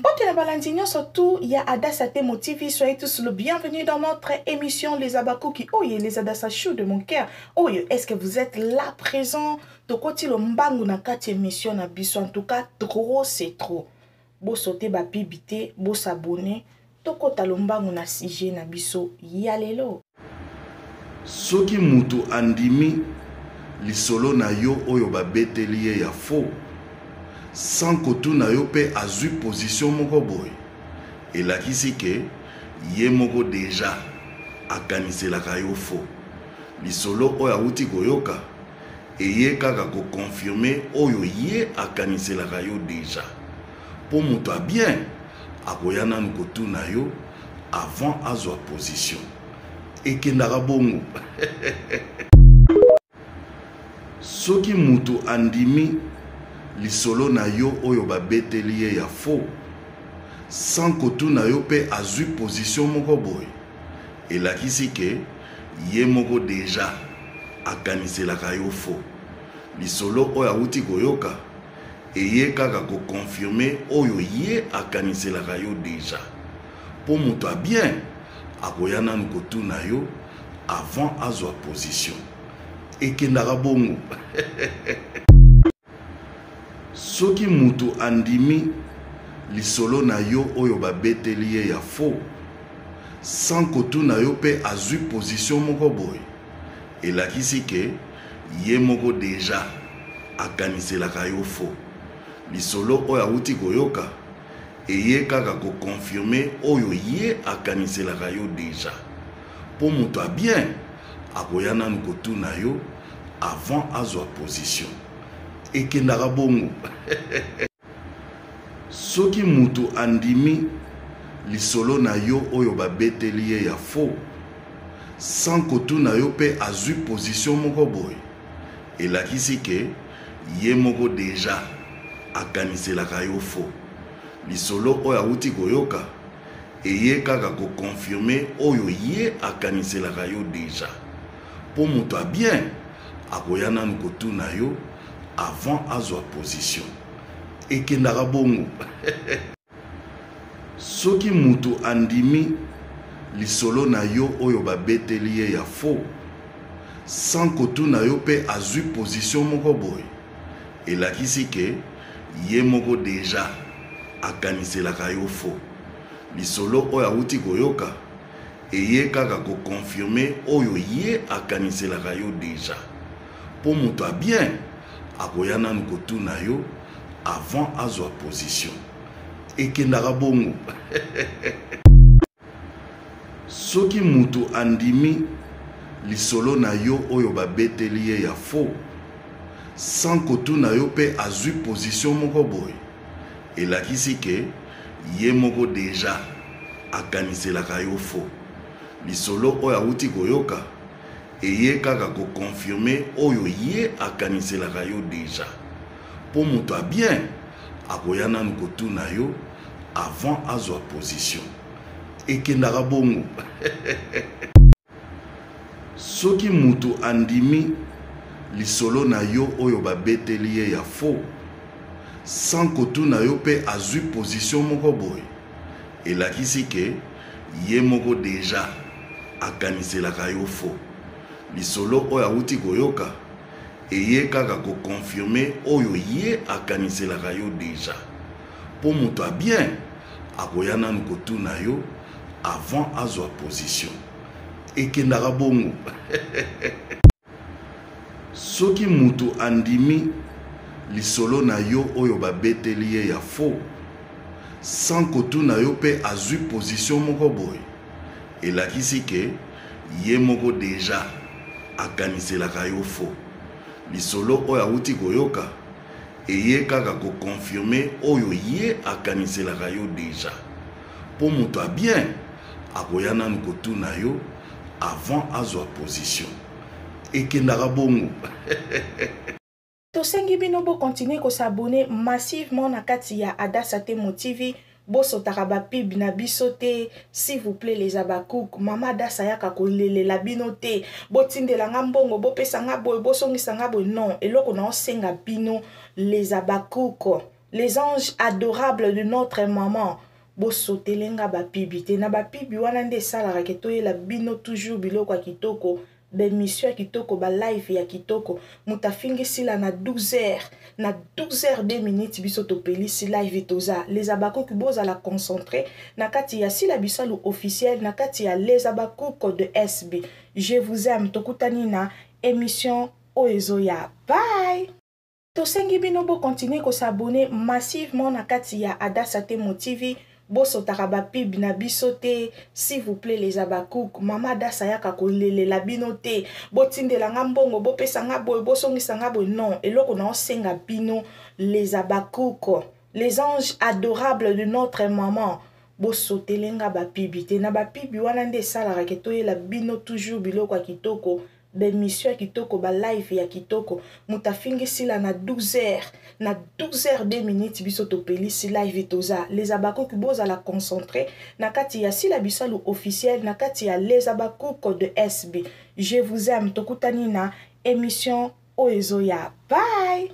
Mbote na balandi nyonso tout ya Adassa Temo TV, soyez tous le bienvenu dans notre émission Les Abakuki. Oye, les Adassa chou de mon cœur. Oye, est-ce que vous êtes là présent? Tokoti lo mbangu na kati émission na biso. En tout cas, trop c'est trop. Bo sauter ba bibi te, bo s'abonner. Tokota lo mbangu na sujet na biso ya lelo. Soki mutu andimi lisolo na yo oyo babeteli ye ya faux sans kotuna yo pe azui position moko boye, elakisi que ye moko dejà akaniselaka yo faux. Lisolo oyo awuti koyoka eye kaka ko confirmer oyo ye akaniselaka yo dejà. Po mutu ya bien akoya nanu kotuna yo avant azua position. Ekendaka bongo. Soki mutu andimi lisolo na yo oyo babeteli ye ya faux sans kotuna yo pe azui position moko boye, elakisi que ye moko dejà akaniselaka yo faux. Lisolo oyo awuti koyoka eye kaka ko confirmer oyo ye akaniselaka yo dejà. Po mutu ya bien akoya nanu kotuna yo avant azua position. Ekendaka bongo. Soki mutu andimi lisolo na yo oyo babeteli ye ya faux sans kotuna yo pe azui position moko boye, elakisi que ye moko dejà akaniselaka yo faux. Lisolo oyo awuti koyoka eye kaka ko confirmer oyo ye akaniselaka yo dejà. Po mutu ya bien akoya nanu kotuna yo avant azua position. Ekendaka bongo. Soki mutu andimi lisolo na yo oyo babeteli ye ya faux sans kotuna yo pe azui position moko boye, elakisi que ye moko dejà akaniselaka yo faux. Lisolo oyo awuti koyoka eye kaka ko confirmer oyo ye akaniselaka yo dejà. Po mutu ya bien akoya nanu kotuna yo avant azua position. Ekendaka bongo. Soki mutu andimi lisolo na yo oyo babeteli ye ya faux sans kotuna yo pe azui position moko boye, elakisi que ye moko dejà akaniselaka yo faux. Lisolo oyo awuti koyoka eye kaka ko confirmer oyo ye akaniselaka yo dejà. Po mutu ya bien akoya nanu kotuna yo avant azua position. Ekendaka bongo. Soki mutu andimi lisolo na yo oyo babeteli ye ya faux sans kotuna yo pe azui position moko boye, elakisi que ye moko dejà akaniselaka yo faux. Lisolo oyo awuti koyoka eye kaka ko confirmer oyo ye akaniselaka yo dejà. Po mutu ya bien akoya nanu kotuna yo avant azua position. Ekendaka bongo. Soki mutu andimi lisolo na yo oyo babeteli ye ya faux sans kotuna yo pe azui position moko boye, elakisi que ye moko dejà akaniselaka yo faux. Lisolo oyo awuti koyoka eye kaka ko confirmer oyo ye akaniselaka yo dejà. Po mutu ya bien akoya nanu kotuna yo avant azua position. Ekendaka bongo. Soki mutu andimi lisolo na yo oyo babeteli ye ya faux sans kotuna yo pe azui position moko boye, elakisi que ye moko dejà akaniselaka yo faux. Lisolo oyo awuti koyoka eye kaka ko confirmer oyo ye akaniselaka yo dejà. Po mutu ya bien akoya nanu kotuna yo avant azua position. Ekendaka bongo. Tosengi bino bo continuer ko s'abonner massivement na kati ya Adassa Temo TV, bo sotaka ba pub na biso te s'il vous plait les Habacuc, mama Adassa ayaka ko lelela bino te, bo tindela nga mbongo, bo pesa nga boye, bo songisa nga boye, non, eloko nao senga bino les Habacuc. Les anges adorables de notre maman, bosotele nga bapub te. Na bapub wana nde esalaka ke toyela bino toujours biloko ya kitoko, baémission ya kitoko, balive ya kitoko. Moto afingi Sila na 12 heures, na 12 heures 2 minutes biso topelisi live. Toza les Abakuki, bozala concentré na kati ya Sila Bisalu officiel, na kati ya les Abakuki de SB. Je vous aime, tokutani na émission oyo ezoya. Bye. Tosengi bino bocontinuer kos'abonner massivement na kati ya Adasa Temo TV. Bosotaka bapub na biso te, s'il vous plaît, les Abakouk. Mama Adasa yaka kolelela bino te, botindela nga mbongo, bopesa nga boye, bosongisa nga boye. Non, eloko na osenga bino, les Abakouk, les anges adorables de notre maman, bosotele nga bapub te. Na bapub wana nde esalaka ke toyela bino toujours biloko ya kitoko, baémission ya kitoko, balive ya kitoko. Moto afingi Sila na 12 heures, na 12 heures 2 minutes biso topelisi live. Toza les Abakuki, bozala concentré na kati ya Sila Bisalu officiel, na kati ya les Abakuki de SB. Je vous aime, tokutani na émission oyo ezoya. Bye.